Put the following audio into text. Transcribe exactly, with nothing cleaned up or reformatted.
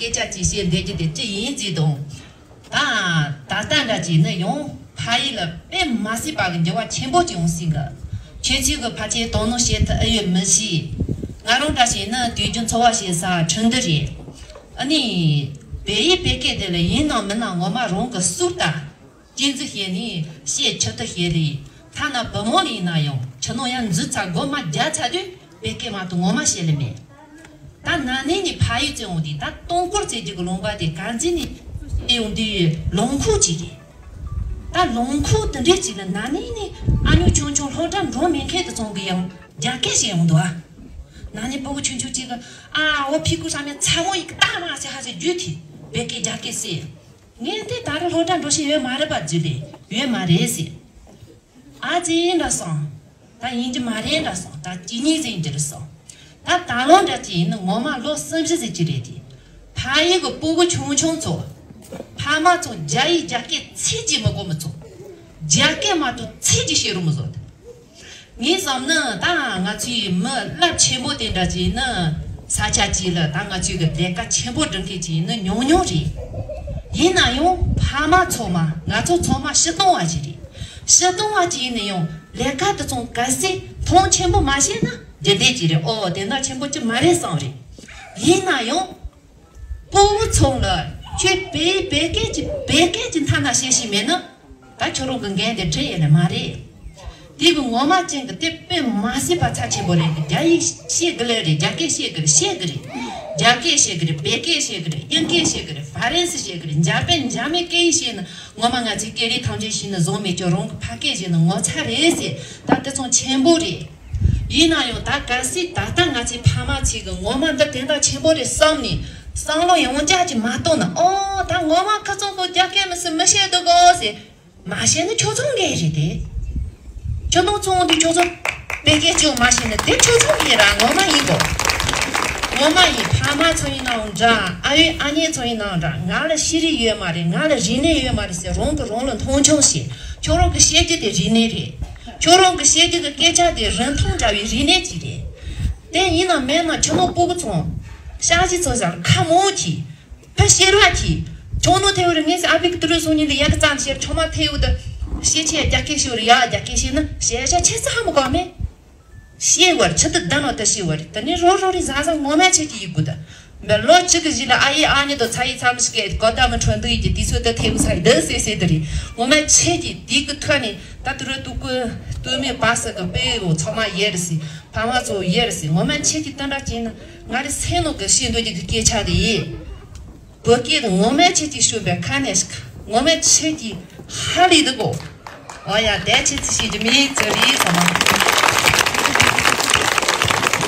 སྐད་ཆ་ཅིག་བཤད་བསྡད་རྒྱུ་དེ་ཅི་ཡིན་ཅེས་དང་། ད་ད་ལྟ་འདྲ་ཅིག་ནི་ཡང་ཕ་ཡུལ་ལ་དཔེ་མ་སྲིད་པ་གི་འགྱུར་བ་ཆེན་པོ་ཅིག་ཡོང་སྲིད་གི། ཁྱོད་ཚོས་གི་ཕལ་ཆེར་དོ་སྣང་བྱེད་ཐུབ་ཨེ་ཡོད་མི་ཤེས། ང་རང་འདྲ་ཞིག་ནི་དུས་རྒྱུན་འཚོ་བ་བྱེད་ས་ཁྲིན་ཏུ་རེད། ཨ་ནི་བལ་ཡུལ་བོད་སྐད་དེ་ལ་ཡིན་ནམ་མིན་ནམ་ངོ་མ་རང་གི་ཟུར་ལྟ། གཅེས་འཛིན་བྱས་ནས་བཤད་ཆོག་ཐུབ་བྱས་རེད། ཐ་ན་བུ་མོ་ལ་ཡིན་ན་ཡང་ཕྱི་ནང་ཡང་འཛུལ་ཚར་སྒོ་མ་རྒྱག་ཚར་དུས་བོད་སྐད་མ་གཏོགས་ངོ་མ་བཤད་ལེ་མེད། ད་ན་ནིང་ནས་ཕ་ཡུལ་བཙན་འོང་དུས་ད་སྟོང་སྐོར་བཙལ་རྒྱུ་གི་ལུང་པ་དེ་ག་འཛིན་ནས་ཡོང་དུས་ལུང་ཁུག་ཅིག་རེད། ད་ལུང་ཁུག་དེ་འདྲས་ཅིག་ལ་ན་ནིང་ནས་ཨ་ཉོ་ཆུང་ཆུང་སློབ་གྲྭ་འགྲོ་མེད་མཁན་དེ་ཚོ་གི་ཡང་རྒྱ་སྐད་བཤད་ཡོང་འདུག་ཨ། ན་ནིང་སྤུ་གུ་ཆུང་ཆུང་ཅིག་གིས་ཨ་འོ་ཕི་ཀུ་ས་མེད་ཚ་བོ་ཡིག་ཏག་མ་ཟེར་ཧ་ཟེར་རྒྱུ་དེ་བོད་སྐད་རྒྱ་སྐད་བཤད། ངས་དེ་ད་རུང་སློབ་གྲྭ་འགྲོ་ཤེས་ཡོད་མ་རེད་པ་ཟེར་ལེ། ཡོད་མ་རེད་ཟེར། ཨ་ཙི་འདྲ་སོང་། ད་ཡིན་གྱི་མ་རེད་འདྲ་སོང་། ད་གཅིག་གཉིས་ཟིན་གྱི་རེད་སོང་། ད་ད་ལོ་འདྲ་ཅིག་ཡིན་ན་ངོ་མ་ལོ་གསུམ་བཞི་ཟིན་གྱི་རེད་དེ། ཕ་ཡུལ་གྱི་སྤུ་གུ་ཆུང་ཆུང་ཚོ། ཕ་མ་ཚོ་རྒྱ་ཡིག་རྒྱ་སྐད་ཚིག་གཅིག་མི་གོ་མི་ཚོ། རྒྱ་སྐད་མ་གཏོགས་ཚིག་གཅིག་བཤད་རུང་མི་བཟོ། ངས་བསམ་ན་ད་ང་ཚོའི་མི་རླབས་ཆེན་པོ་དེ་འདྲ་ཅིག་ནི་ས་ཆ་གཅིག་ལ་ད་ང་ཚོའི་གི་ལས་ཀ་ཆེན་པོ་སྒྲུབ་མཁན་ཅིག་ནི་ཉུང་ཉུང་རེད། ཡིན་ན་ཡང་ཕ་མ་ཚང་མ་ང་ཚོ་ཚང་མ་སྤྱིར་བཏང་བ་ཞིག་རེད། སྤྱིར་བཏང་བ་ཅིག་ཡིན་ན་ཡང་ལས་ཀ་དེ་ཚོ་གལ་སྲིད་མཐོང་ཆེན་པོ་མ་བྱས་ན་རྒྱུན་ལྡན་ཅིག་རེད། ཨོ་དེ་འདྲ་ཆེན་པོ་ཅིག་མ་རེད་བསམ་རེད། ཡིན་ན་ཡང་། སྤུ་གུ་ཚོ་ལ་ཁྱོད་བོད་བོད་སྐད་ཀྱི་བོད་སྐད་ཀྱི་མཐའ་ན་བཤད་ཤེས་མེད་ན་ད་ཁྱོད་རང་གི་འགན་དེ་འཁྲི་ཡས་ནི་མ་རེད། དེ་གི་ངོ་མ་ཅན་གི་དེ་དཔེ་མ་སྲིད་པ་ཚབས་ཆེན་པོ་རེད། རྒྱ་ཡིག་ཤེས་གི་ལེ་རེད། རྒྱ་སྐད་ཤེས་གི་རེད། ཤེས་གི་རེད། རྒྱ་སྐད་ཤེས་གི་རེད། བོད་སྐད་ཤེས་གི་རེད། དབྱིན་སྐད་ཤེས་གི་རེད། ཧྥ་རན་སི་ཤེས་གི་རེད། འཇར་པན་འཇར་མན་སྐད་ཡིག་ཤེས་ན་ངོ་མ་ང་ཚོའི་སྐད་རིགས་ཐམས་ཅད་ཤེས་ན་བཟང་མེད། ཁྱོད་རང་གི་ཕ་སྐད་ཤེས་ན་ངོ་ཚ་རེད་ཟེར། ད་དེ་ཚོ་ཆེན་པོ་རེད། ཡིན་ན་ཡང་ད་གལ་སྲིད་ད་ལྟ་ང་ཚོའི་ཕ་མ་ཚོས་གི་ངོ་མ་འདི་དེ་འདྲ་ཆེན་པོ་རེད་བསམ་ནས་བསམ་བློ་ཡང་བསྐྱར་གྱིས་མ་གཏོང་ན། ཨོ་ད་ངོ་མ་ཁ་ཚང་གི་རྒྱ་སྐད་མི་སྲིད་མི་ཤེས་འདུག་གོ་ཟེར་མ་བཤད་ན་ཁྱོད་ཚོ་འགན་རེད་དེ། ཁྱོད་ཚོ་ཚོང་འདི་ཁྱོད་ཚོ་བོད་སྐད་ཅིག་མ་ཤེས་ན་དེ་ཁྱོད་ཚོ་འགན་ར་ངོ་མ་ཡིན་གོ། ངོ་མ་ཡིན། ཕ་མ་ཚོ་ཡིན་ནའང་འདྲ། ཨ་ཡོད་ཨ་ཉེ་ཚོ་ཡིན་ནའང་འདྲ། ང་ལ་ཤེས་རིག་ཡོད་མ་རེད། ང་ལ་རིག་གནས་ཡོད་མ་རེད་ཟེར་རང་གི་རང་ལ་མཐོང་ཆུང་བྱེད། ཁྱོད་རང་གི་བཤད་རྒྱུ་དེ་རིག་གནས་རེད། ཁྱོད་རང་གི་བཤད་རྒྱུ་གི་སྐད་ཆ་དེ་རིན་ཐང་འདྲ་བའི་རིག་གནས་ཅིག་རེད། དེ་ཡིན་ན་མེད་ན་ཁྱོད་མོ་སྤུ་གུ་ཚོ་ཤག་ཤི་ཚོ་ཟེར་ཁ་མང་གི་ཕ་ཤེར་བ་གི་ཁྱོད་ནོ་ཐེ་བོ་རི་ངེས་ཨ་བིག་ཏུ་རུ་སོང་ཉིན་ལ་ཡག་གི་ཙམ་ཤེར་ཁྱོད་མ་ཐེ་བོ་དུ་ཤེ་ཆེ་རྒྱ་སྐད་ཤེ་བོ་རི་ཡ་རྒྱ་སྐད་ཤེ་ན་ཤེ་ཤ་ཆེ་ས་ཧ་མི་གོ་མེད། ཤེས་བར་ཆི་ཏི་ལྡན་ནོ་ད་ཤེས་བར་ད་ནི་རོ་རོ་རི་ཟ་ཟ་ངོ་མ་ཆེ་གི་ཡི་གུ་ད། མེ་ལོ་གཅིག་གི་གཞི་ལ་ཨ་ཡེ་ཨ་ནི་དོ་ཚ་ཡི་ཚ་མི་ཤི་གེ་གོ་ད་མི་ཁྲོན་དུ་ཡི་གི་དུས་ཚོད་ད་ཐེ་བུ་ཚ་ཡི་ད་སེ་སེ་ད་རི་ངོ་མ་ཆེ་གི་དེ་གི་ཐོ་ནི་ད་དུ་རོ་དུ་གུ་དུ་མེ་པ་ས་གི་པེ་བོ་ཚོ་མ་ཡེ་རི་སི་ཕ་མ་ཚོ་ཡེ་རི་སི་ངོ་མ་ཆེ་གི་ད་འདྲ་ཅི་ན་ང་རི་སེ་ནོ་གི་ཤེས་འདོད་ཀྱི་གི་སྐད་ཆ་དེ་ཡི། བོད་སྐད་དུ་ངོ་མ་ཆེ་གི་ཤོད་པའི་ཁ་ནས་ཤིག་ངོ་མ་ཆེ་གི་ཧ་ལི་དུ་གོ། ཨོ་ཡ་དེ་ཆེ་ཚི་ཤེས་ཀྱི་མི་ཚོ་རི་ཚོ་མ།